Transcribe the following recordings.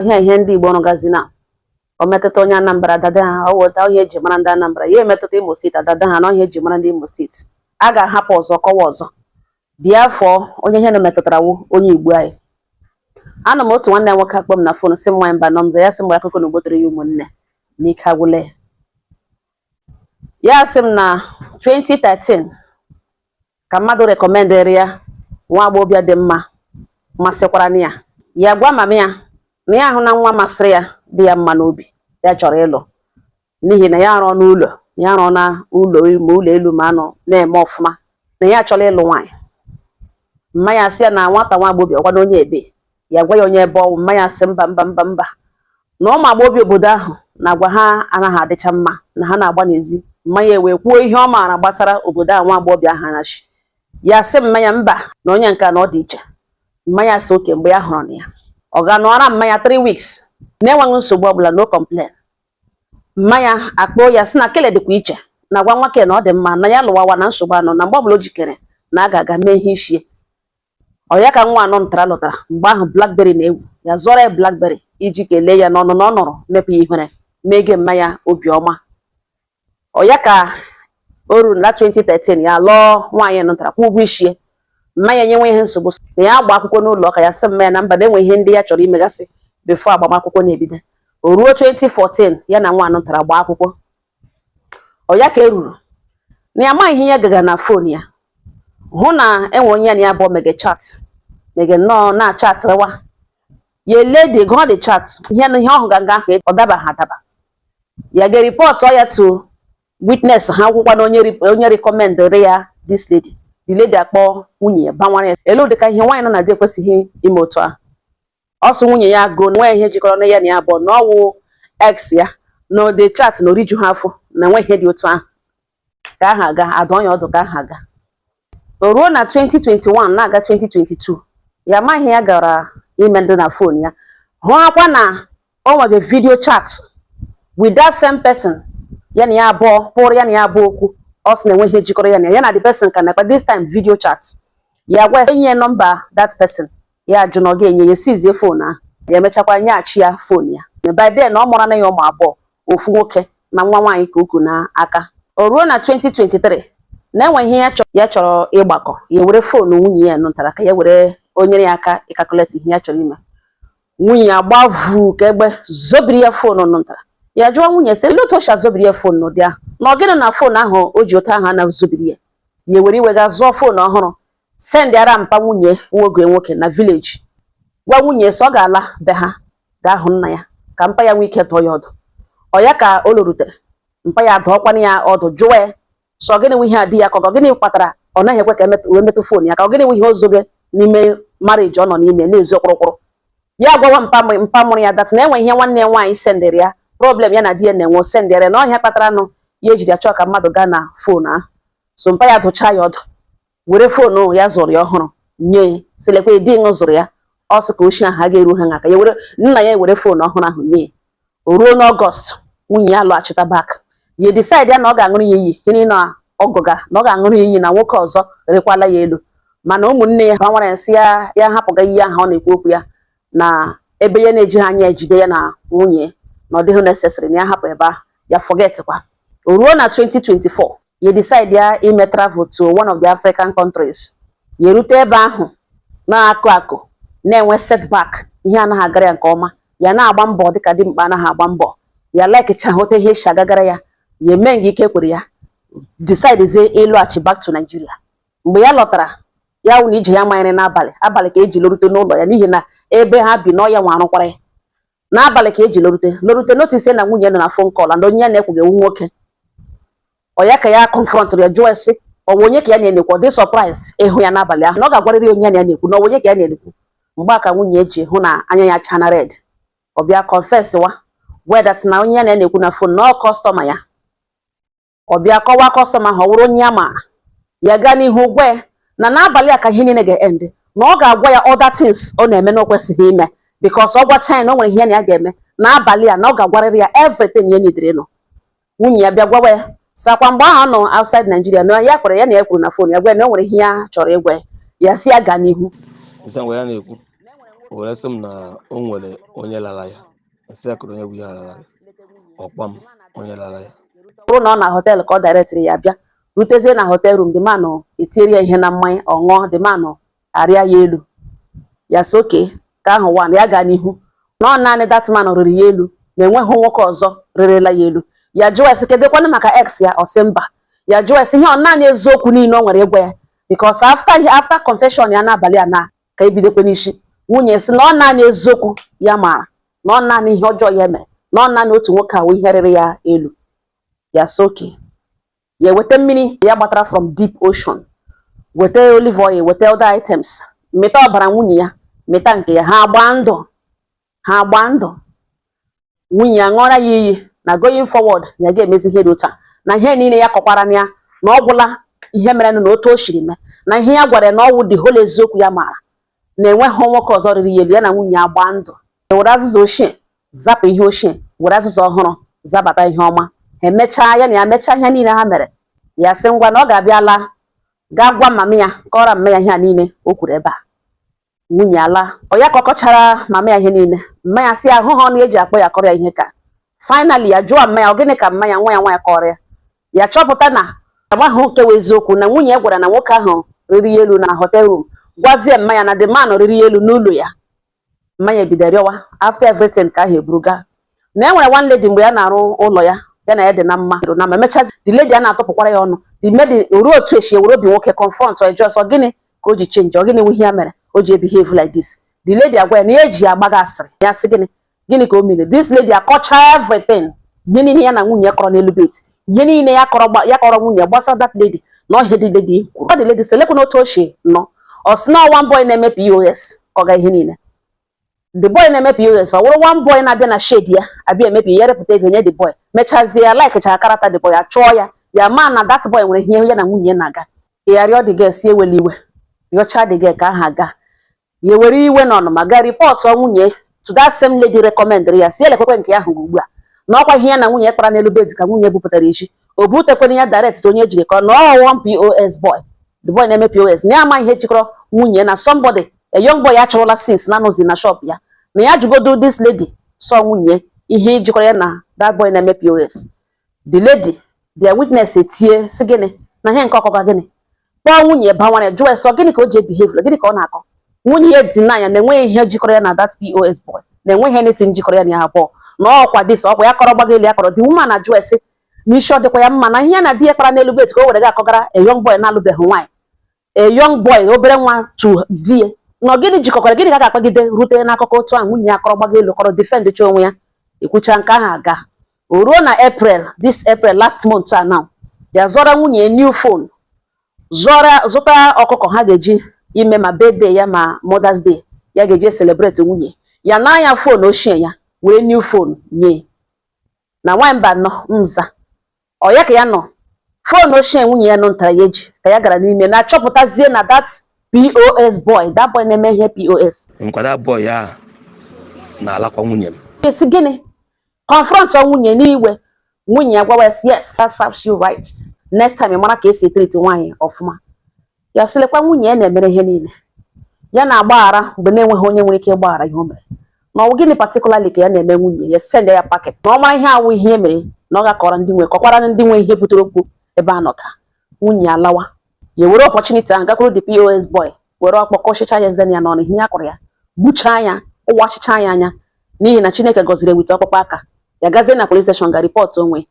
Ihe ndị Igbo rụgazi na o metụta onye Anambra, dada ha ọ wụta ihe eji mara ndị Anambra. Ya emetụta Imo Steeti, adada ha na ihe eji mara ndị Imo Steeti. A ga-ahapụ ọzọ kọwa ọzọ dị afọ onye ihe na metụtara wụ onye Igbo anyị. Anọ m otu nwanne m nwoke akpọ m na phone, sị m nwaanyị mba nọ m za ya, sị m gbara akụkọ na ugbotere ya ụmụnne n'ike agwụla ya. Ya sị m na 2013 ka mmadụ recommendịrị ya nwa agbọghọbịa dị mma, masịkwara na ya. Ya gwa mama ya na ya ahụ na nwa masịrị ya, dị ya mma n'obi, ya chọrọ ịlụ, n'ihi na ya arụọ n'ụlọ, ya arụọ na ụlọ ma ụlọ elu ma anọ na-eme ọfụma, na ya achọrọ ịlụ nwaanyị. Mma ya sị ya na nwata nwa agbọghọbịa ọkwa na onye ebe. Ya gwa ya onye ebe ọwụ. Mma ya sị mba, mba, mba, mba, na ụmụ agbọghọbịa obodo ahụ na agwa ha anaghị adịcha mma, na ha na-agba n'ezi. Mma ya wee kwuo ihe ọ maara gbasara obodo a nwa agbọghọbịa ahụ anachi. Ya sị mma ya mba, na onye nke a na ọ dị iche. Mma ya sị oke. Mgbe ya hụrụ na ya ọ ga-anọra mma ya 3 weeks na-enweghị nsogbu ọbụla, no complain. Mma ya akpọọ ya, sị na kele dịkwa iche na gwa nwoke na ọ dị mma na ya lụwawa na nsogbu anọ, na mgbe ọbụla o jikere na a ga-aga mee ihe ishie. Ọ ya ka nwa anọ ntara lụtara. Mgbe ahụ BlackBerry na-ewu, ya zụọrọ ya BlackBerry iji kelee ya n'ọnụ na ọ nọrọ mepụ ya ihere mege mma ya obiọma. Ọ ya ka o ruru na 2013, ya lụọ nwaanyị nụtara, kwụ ụgwọ ishie. Mma ya enyenwe ihe nsogbu na ya agba akwụkwọ n'ụlọ ụka. Ya sị mma ya na mba, na enwe ihe ndị ya chọrọ imegasị before agbamakwụkwọ na-ebido. O ruo 2014, ya na nwa anụtara gbaa akwụkwọ. Ọ ya ka e ruru na ya amaghị ihe ya gaga na phone ya, hụ na enwe onye ya na ya bụ mege chat, mege nnọọ na-achatịrịwa. Ya ele dị gụọ the chat, ihe na ihe ọhụ gaga ahụ ọ dabaghị adaba. Ya ga-report ya to witness ha akwụkwọ na onye recommendịrị ya this lady. The lady akpọ nwunye ya banwara ya elu dịka ihe nwaanyị nọ na di ekwesịghị ime otu ahụ. Ọ sị nwunye ya goo nwe ihe jikọrọ na ya na ya abụọ, na ọwụ ex ya, na the chat na oriju ha afọ, na enwe ihe dị otu ahụ ka aha aga adụọ ya ọdụ ka aha aga. O ruo na 2021 na-aga 2022, ya amaghị ya gara ime ndị na phone ya, hụ akwa na o nwere video chat with that same person ya na ya abụọ pụrụ, ya na ya abụọ okwu. Ọ sị na enwe ihe jikọrọ ya na ya na the person ka na-akpa. This time video chat. Ya gwa ya enye ya nọmba that person, ya ajụ na ọ ga-enye ya, esizie phone ahụ. Ya emechakwa nyeghachi ya phone ya. By then ọ mụrụ na ya ụmụ abụọ, ofu nwoke na nwa nwaanyị ka uku n'aka. O ruo na 2023, na-enwe ihe ya chọrọ ịgbakọ, ya were phone nwunye ya nụtara ka ya were o nyere ya aka ịcalculate ihe ya chọrọ ime. Nwunye ya gbavu ka egbe zobiri ya phone nụtara. Ya jụọ nwunye sị olee otu o si azobiri ya phone n'ụdị ahụ, na ọ gịnị na phone ahụ o ji otu ahụ a na-azobiri ya. Ya were iwe ga zụọ phone ọhụrụ, send ara mpa nwunye nwoke nwoke na village, gwa nwunye sị ọ ga-ala be ha gaa hụ nna ya ka mpa ya nwee ike dụọ ya ọdụ. Ọ ya ka o lorutere, mpa ya dụọkwana ya ọdụ, jụọ ya sọ gịnị nwe ihe a di ya, ka ọ gịnị kpatara ọ naghị ekwe ka wee metụ phone ya, ka ọ gịnị nwe ihe ozoge n'ime marriage ọ nọ n'ime na-ezi ọkpụrụkpụrụ. Ya gwawa mpa mụrụ ya that na enwe ihe nwanne ya nwaanyị sendịrị ya, problem ya na di ya na-enwe, sendịrị na ọhịa kpatara nụ ya ejiri achọ ka mmadụ gaa na phone ahụ. So mpa ya dụchaa ya ọdụ, were phone ya zụrụ ya ọhụrụ nye ya, sị lekwa di ṅụ zụrụ ya. Ọ sị ka oshi ahụ a ga-eru ha aka, ya were nna ya were phone ọhụrụ ahụ nye ya. O ruo n'Ọgọst, nwunye ya lọghachita back. Ya decide ya na ọ ga-aṅụrụ ya iyi ihe na ọgụga, na ọ ga-aṅụrụ ya iyi na nwoke ọzọ rekwala ya elu. Mana ụmụnne ya banwara ya, sị ya ya hapụga iyi ahụ ọ na-ekwu okwu ya, na ebe ya na-eji anya ejide ya na nwunye, na ọ dịghị necessary na ya hapụ ebe ahụ, ya forget kwa. O ruo na 2024, ya decide ya ime travel to one of the African countries. Ya erute ebe ahụ na-akụ akụ na-enwe setback, ihe anaghị agara ya nke ọma. Ya na-agba mbọ dịka dimkpa anaghị agba mbọ, ya likecha hụta ihe esi agagara ya. Ya eme nga ike kwere ya decide zie ịlọghachi back to Nigeria. Mgbe ya lọtara, ya wụ na ije ya manyere n'abalị abalị ka eji lorute n'ụlọ ya, n'ihi na ebe ha bi n'ọya nwa arụkwara ya n'abalị ka eji lorute notice na nwunye nọ na phone call and onye ya na-ekwughị ewu nwoke. Ọ ya ka ya confront ya, jụọ sị ọ bụ onye ka ya na-enekwu. Ọ dị surprised ịhụ ya n'abalị ahụ, na ọ ga-agwarịrị onye ya na ya na-ekwu, na ọ bụ onye ka ya na-ekwu. Mgbe a ka nwunye ji hụ na anya ya chana red. Ọ bịa confess wa gwa that na onye ya na ya na-ekwu na phone na ọ customer ya. Ọ bịa kọwaa customer ahụ, ọ wụrụ onye ya maara. Ya gaa n'ihu gwa ya na n'abalị a ka ihe niile ga-end, na ọ ga-agwa ya other things ọ na-eme na o kwesịghị ime, because ọ gwacha ya na o nwere ihe na ya ga-eme n'abalị a, na ọ ga-agwarịrị ya everything ya nidiri ịnụ. Nwunye ya bịa gwawa ya sakwa mgbe ahụ ọ nọ outside Nigeria, na ya kwere ya na ya kwuru na phone, ya gwa ya na o nwere ihe ya chọrọ ịgwa ya. Ya si ya gaa n'ihu. Nsị ngwa ya na-ekwu. O were sị m na o nwere onye lara ya. Nsị ya kụrụ onye bụ ihe lara ya. Ọkpọ m onye lara ya. Bụrụ na ọ na hotel ka ọ directịrị ya bịa rutezie na hotel room, the man etinyere ya ihe na mmanya, ọ ṅụọ. The man arịa ya elu. Ya sị oke ka ahụ one ya gaa n'ihu na ọ naanị that man rịrị ya elu, na enweghị nwoke ọzọ rịrịla ya elu. Ya jụọ esi kedụkwanụ maka ex ya, ọ sị mba. Ya jụọ esi ihe ọ naanị eziokwu niile o nwere ịgwa ya, because after confession ya n'abalị a na ka ebidokwe n'isi. Nwunye sị na ọ naanị eziokwu ya maara, na ọ naanị ihe ọjọọ ya mere, na ọ naanị otu nwoke ahụ ihe rịrị ya elu. Ya sị oke, ya eweta mmiri ya gbatara from deep ocean, weta olive oil, weta other items, mịta ọbara nwunye ya, mịta nke ya. Ha gbaa ndụ, ha gbaa ndụ. Nwunye ya ṅụọra ya iyi na going forward na ya ga-emezi ihe dị otu a, na ihe niile ya kọkwara na ya, na ọ gwụla ihe merenụ, na otu o siri mee, na ihe ya gwara ya na ọwụ the whole eziokwu ya maara, na enweghị nwoke ọzọ riri ya elu. Ya na nwunye ya gbaa ndụ, were azịza ochie zapụ ihe ochie, were azịza ọhụrụ zabata ihe ọma. Ha emechaa, ya na ya mechaa ihe niile ha mere. Ya sị ngwa, na ọ ga-abịala gaa gwa mama ya, kọrọ mama ya ihe a niile o kwuru ebe a. Nwunye ala ọ ya ka ọ kọchara mama ya ihe niile. Mma ya sị ahụ ha ọnụ eji akpọ ya kọrọ ya ihe. Ka finally ya jụọ mma ya, ọ gịnị ka mma ya nwa ya nwaanyị kọrọ ya. Ya chọpụta na amaghị nke wụ eziokwu, na nwunye ya gwara na nwoke ahụ riri ya elu na hotel room, gwazie mma ya na the man riri ya elu n'ụlọ ya. Mma ya ebido rịọwa. After everything ka ahụ eburu gaa na e nwere one lady mgbe ya na-arụ ụlọ ya, ya na ya dị na mma na ma emechazi the lady a na-atụpụkwara ya ọnụ. The lady ruo otu esi ewere obi nwoke confront ọ jụọ sọ gịnị ka o ji change, ọ gịnị nwe ihe ya mere o ji behave like this. The lady agwa ya na ya eji agbaga asịrị. Ya sị gịnị, gịnị ka o mere? This lady akọcha everything, ihe niile ya na nwunye ya kọrọ n'elu bed, ihe niile ya kọrọ ya kọrọ nwunye gbasara that lady na ọhịa. The lady kwuru ọ, the lady sị lekwa otu o si nọ. Ọ sị na one boy na-eme POS kọga ihe niile. The boy na-eme POS, ọ wụrụ one boy na-abịa na shed ya abịa emebi ya, repụta ego nye the boy. Mechazie ya likecha character the boy, achụọ ya. Ya ma na that boy nwere ihe ya na nwunye na-aga. Ya rịọ the girl si ewela iwe, rịọcha the girl ka aha aga. Ya were iwe na ọnụma ga report nwunye to that same lady recommend ya, si elekwekwe nke ya hụrụ ugbu a, na ọkwa ihe ya na nwunye kpara n'elu bed ka nwunye bupụtara isi. O butekwana ya direct onye ejiri ka ọ na ọ one POS boy, the boy na-eme POS, na ya ama ihe jikọrọ nwunye na somebody, a young boy achọrọla since na anọzi na shop ya, na ya jugodo this lady sọ nwunye ihe jikọrọ ya na that boy na-eme POS. The lady, their witness, etie sị gịnị na ihe nke ọkọkọ gịnị, kpọọ nwunye bawara, jụọ ya sọ gịnị ka o ji ebehave, gịnị ka ọ na-akọ. Nwunye ya deny ya na enweghị ihe jikọrọ ya na that POS boy, na enweghị anything jikọrọ ya na ya abụọ, na ọkwa this ọkwa ya kọrọ gbago elu ya kọrọ. The woman na-ajụ ese n'isi ọ dịkwa ya mma na ihe ya na di ya kpara n'elu bed ka o were ga akọgara a young boy na-alụbeghị nwaanyị, a young boy, obere nwa to di ya, na gịnị jikọkwara, gịnị ka a ga-akpagide rute n'akụkọ otu ahụ. Nwunye ya kọrọ gbago elu kọrọ, defend cha onwe ya, ekwucha nke ahụ aga. O ruo na April, this April last month a now, ya zọrọ nwunye new phone, zụọra zụta ọkụkọ ha ga-eji ime ma birthday ya ma Mother's Day, ya ga-eji celebrate nwunye ya. Na ya phone ochie ya were new phone nye na nwamba nọ nza ọ ya ka ya nọ. Phone ochie nwunye ya nọ ntara ya eji ka ya gara n'ime na-achọpụtazie na that POS boy, that boy na-eme ihe POS. Nkwa that boy ahụ na-alakwa nwunye m. Esi gịnị, confront nwunye n'iwe. Nwunye ya gwawa ya sị, "Yes, that serves you right. Next time ị mara ka esi treat nwaanyị ọfụma." Ya sịlekwa nwunye ya na-emere ihe niile ya na-agbaghara mgbe na-enweghị onye nwere ike ịgbaghara ihe o mere, na ọ bụ gịnị particularly ka ya na-eme nwunye ya send ya packet, na ọ mara ihe awụ ihe e mere, na ọ ga-akọrọ ndị nwe, kọkwara ndị nwe ihe butere okwu ebe a nọtara. Nwunye ya lawa, ya were opportunity ahụ gakwuru the POS boy, were ọkpọ kọchicha ya eze ya n'ọnụ, ihe ya kọrọ ya gbuchaa ya ụwachicha ya anya, n'ihi na Chineke gọziri wite ọkpụkpọ aka. Ya gazie na police station ga report onwe,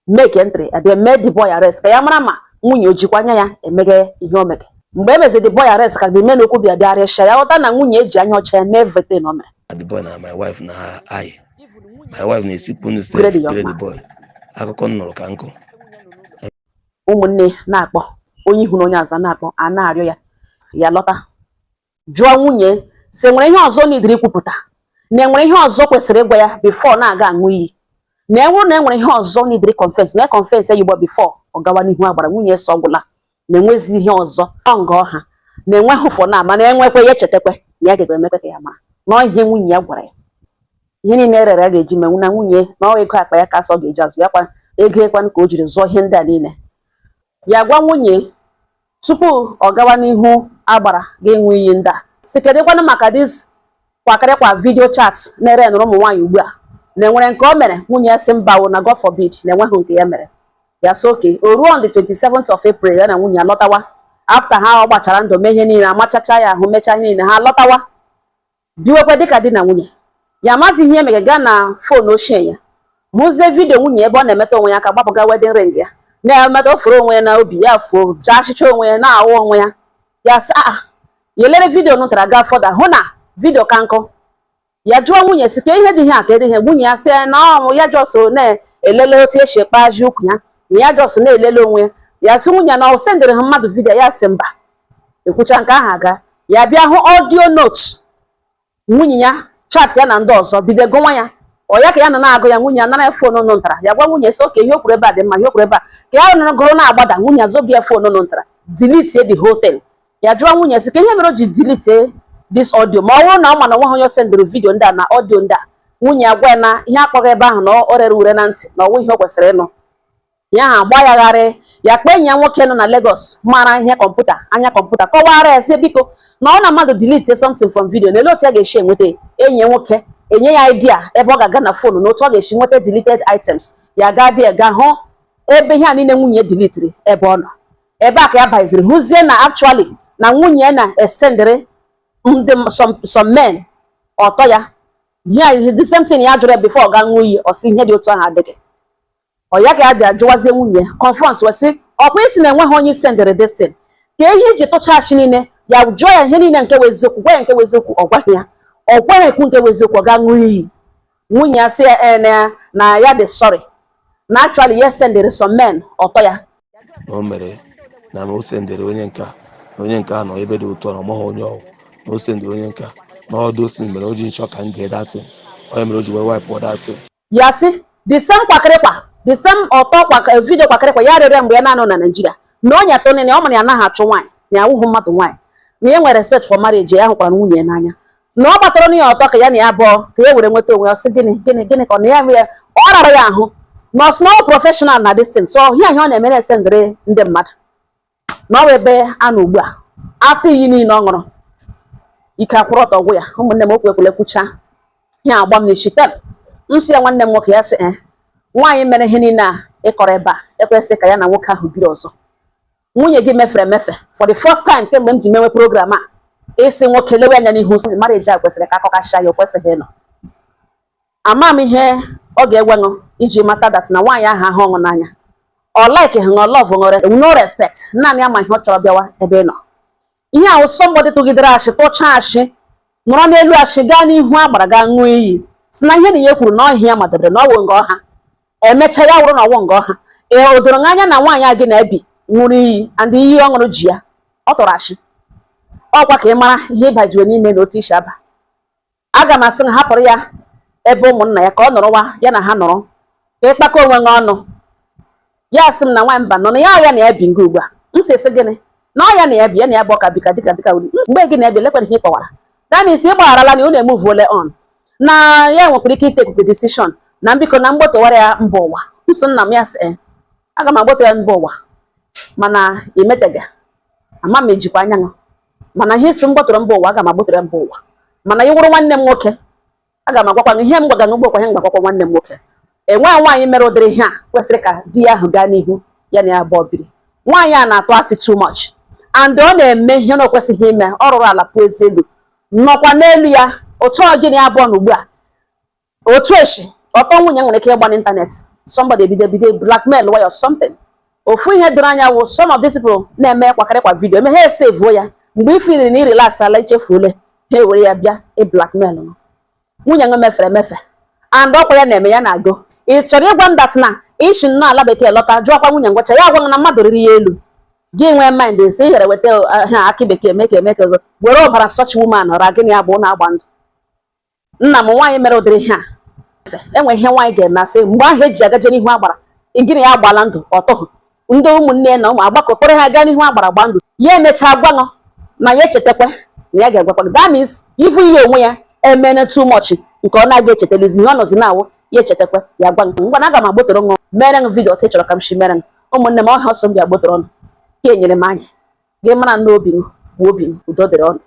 make entry, abịa mee the boy arrest ka ya mara ma nwunye o jikwa anya ya emeghe ihe o mege. Mgbe e meziri the boy arrest, ka the men okwu bịa bịa rịsha ya ghọta na nwunye eji anya ọcha ya mee everything o mere. The boy na my wife na ha ayị, my wife na-esikwu nnu Grade sef your kele the man. boy. Akụkọ m nụrụ ka nkụ. Ụmụnne na-akpọ onye ihu na onye aza na-akpọ a na-arịọ ya, ya lọta, jụọ nwunye si enwere ihe ọzọ n'idiri ikwupụta, na enwere ihe ọzọ kwesịrị ịgwa ya before na-aga aṅụ iyi, na enwere na enwere ihe ọzọ n'idiri confess, na confess ya ugbo before ọ gawa n'ihu agbara. Nwunye sọ ọgwụla, na enwezi ihe ọzọ ọ nga ọha na enweghị ụfọ na ama na enwekwe ya echetakwe na ya ga emekwe ka ya mara na ọ ihe nwunye ya gwara ya, ihe niile erere ya ga-eji menwu na nwunye na ọ ego akpa ya ka asọ ga-eji azụ ya kwa ego ekwanụ ka o jiri zụọ ihe ndị a niile. Ya gwa nwunye tupu ọ gawa n'ihu agbara ga-enwe iyi ndị a si kedụkwanụ maka this Kwakịrịkwa video chat na-ere nụrụ ụmụ nwaanyị ugbu a na enwere nke o mere. Nwunye ya sị mba, na God forbid, na enweghị nke ya mere. Ya sị okay. O ruo on the 27th of April, ya na nwunye ya lọtawa after ha ọ gbachara ndụ, mee ihe niile, amachacha ya ahụ, mechaa ihe niile, ha lọtawa biwekwa dịka di na nwunye. Ya amaghị ihe mere, gaa na phone ochie ya, hụzie video nwunye ebe ọ na-emeta onwe ya aka, gbapụga wedding ring ya, na-emeta ofuru onwe ya na obi ya, fuo jaa achịcha onwe ya, na-awụ onwe ya. Ya sị a ya elere video nụtara, gaa fọda, hụ na video ka nkụ. Ya jụọ nwunye si ka ihe dị ihe a, ka ihe nwunye ya sị ya na ọ ya just na-elele otu esi ekpe ajị ukwu ya, na ya just na-elele onwe ya. Ya sị nwunye na ọ sendịrị ha mmadụ video. Ya sị mba. Ekwucha nke ahụ, aga ya bịa hụ audio note nwunye ya, chat ya na ndị ọzọ, bido gụnwa ya. Ọ ya ka ya nọ na-agụ ya, nwunye ya nara ya phone nụ ntara. Ya gwa nwunye sị okay, ihe o kwuru ebe a dị mma, ihe o kwuru ebe a ka ya nọ gụrụ na-agbada. Nwunye azọbi ya phone nụ ntara, delete the whole thing. Ya jụọ nwunye sị ka ihe mere o ji delete this audio, ma ọ bụrụ na ọ ma na onwe ha onye sendịrị video ndị a na audio ndị a. Nwunye ya gwa ya na ihe akpọghị ebe ahụ, na ọ rere ure na ntị, na ọwụ ihe o kwesịrị ịnụ. Ya ha agba ya gharị. Ya kpee enyi ya nwoke nọ na Lagos mara ihe kọmputa anya kọmputa, kọwara ya sị biko, na ọ na mmadụ delete something from video, na ele otu ya ga-esi enweta. Enyi ya nwoke enye ya idea ebe ọ ga-aga na phone na otu ọ ga-esi nweta deleted items. Ya gaa dị ga hụ ebe ihe a niile nwunye deletiri, ebe ọ nọ. Ebe a ka ya baziri hụzie na actually na nwunye ya na-esendịrị ndị some men ọtọ ya. Ihe the same thing ya jụrụ ya before ọ ga ṅụọ iyi, ọ sị ihe dị otu ahụ adịghị. Ọ ya ka ya bịa jụwazie nwunye, confront wee sị ọkwa isi na enweghị onye sendịrị this thing, ka ihe iji tụcha achị niile. Ya jụọ ya ihe niile nke wụ eziokwu, gwa ya nke wụ eziokwu. Ọ gwaghị ya, ọ gwaghị ekwu nke wụ eziokwu. Ọ ga ṅụọ iyi. Nwunye ya sị ya ee, na ya dị sorry, na actually ya sendịrị some men ọtọ ya. Na o mere na o sendịrị onye nke a, na onye nke a nọ ebe dị ụtọ, na ọ maghị onye ọwụ, na o sendịrị onye nke a, na ọdụ si mere o ji nchọ ka m gee that thing, onye mere o ji wee wipe that thing. Ya sị the same kwakịrịkwa, the same ọtọ kwa video kwakịrịkwa ya rịọrọ ya mgbe ya na-anọ na Naịjirịa, na onye atọ nene ọ mara ya anaghị achụ nwaanyị, na ya awụghị mmadụ nwaanyị, na ya nwere respect for marriage. Ya hụkwara nwunye ya n'anya, na ọ gbatara na ya ọtọ ka ya na ya abụọ ka ya were nweta onwe ya. Ọ sị gịnị, gịnị, gịnị ka ọ na ya ya ọ rara ya ahụ, na ọ sị na ọ professional na this thing, so ihe ihe ọ na-eme na-esendịrị ndị mmadụ, na ọ bụ ebe a nọ ugbu a. After iyi niile ọ ṅụrụ, ike akwụrụ ọtọ gwụ ya. Ụmụnne m, okwu ekwele kwucha ihe agba m n'isi tem. M sị ya nwanne m nwoke, ya sị ee, nwaanyị mere ihe niile a ịkọrọ ebe a ekwesị ka ya na nwoke ahụ biri ọzọ. Nwunye gị mefere emefe for the first time kemgbe m ji mewe program a, ịsị nwoke lewe anya n'ihu sị marriage a kwesịrị ka akọkasịa ya, o kwesịghị ịnọ. Ama m ihe ọ ga-ewenụ iji mata that na nwaanyị ahụ ahụ ọṅụ n'anya, ọ like hụ, love ṅụre, no respect, naanị ama ihe ọ chọrọ bịawa ebe ị nọ. Ihe ahụ somebody tụgidere ashị, tụchaa ashị, nọrọ n'elu ashị, gaa n'ihu agbara, gaa ṅụọ iyi, si na ihe na ihe kwuru na ọhịa ya madebere na ọwụ nga ọha emechaa ya wụrụ na ọwụ nga ọha. Ee, o doro anya na nwaanyị a gị na-ebi ṅụrụ iyi, and iyi ọ ṅụrụ ji ya, ọ tọrọ ashị. Ọkwa ka ị mara ihe ịbajiwe n'ime na otu isi aba. Aga m asị na hapụrụ ya ebe ụmụnna ya ka ọ nọrọwa, ya na ha nọrọ, ka ịkpakọ onwe gị ọnụ. Ya sị m na nwaanyị mba nọ na ya, ya na ya bi nga ugbu a. M si esi gịnị na ọ ya na ya bi, ya na ya bụ ọka bika dịka mgbe gị na-ebi lekwana ihe ị kọwara. That means ị gbagharala na unu emuvuole on, na ya nwekwara ike itekupe decision na mbiko na mgbotowara ya mba ụwa. Nso nna m, ya sị ee, aga m agboto ya mba ụwa, mana imetega ama m ejikwa anya ṅụ, mana ihe isi m gbotoro mba ụwa, aga m agbotoro ya mba ụwa. Mana ị wụrụ nwanne m nwoke, aga m agwakwa gị ihe m gwaga ugbo kwa ihe m gwagwakwa nwanne m nwoke. Enweghị nwaanyị mere ụdịrị ihe a kwesịrị ka di ya ahụ gaa n'ihu ya na ya abụọ biri. Nwaanyị a na-atụ asị too much, and ọ na-eme ihe na o kwesịghị ime. Ọ rụrụ ala pụọ ezi elu, nọkwa n'elu ya otu ọ gịnị abụọ na ugbu a otu echi ọtọ nwunye nwere ike ịgba n'ịntanetị, somebody ebido ebido blackmail way or something. Ofu ihe doro anya wụ some of these people na-eme kwakịrịkwa video eme, ha esevuo ya mgbe i feeliri na i relax ala, ichefuole, ha ewere ya bịa ị blackmail nwunye nwe mefere emefe, and ọkwa ya na-eme ya na-agụ. Ị chọrọ ịgwa m that na ishi nnọọ ala bekee lọta, jụọkwa nwunye ngwacha ya, agwa m na mmadụ riri ya elu, gị nwee mind si yere weta ha akị bekee mee ka eme ka ọzọ were ọbara such woman ọra gịnị ya bụ na-agba ndụ. Nna m, nwaanyị mere ụdịrị ihe a, enwe ihe nwaanyị ga-eme asị mgbe ahụ eji agaje n'ihu agbara gịnị ya agbala ndụ ọtọhụ ndị ụmụnne na ụmụ agbakọ kpọrọ ha gaa n'ihu agbara gba ndụ. Ya emechaa gwanụ na ya echetakwa na ya ga-agwakwa gị. That means ifu ihe onwe ya emene too much nke ọ na-aga echetalizi ihe ọ nọzi na-awụ ya echetakwa ya gwa ngwa na aga m agbotoro ṅụ mere m video otu ị chọrọ ka m shi mere m. Ụmụnne m, ọha ọsọ m bịa gbotoro ọnụ ka enyere m anya gị mara n'obi m bụ obi m udo dịrị ọnụ.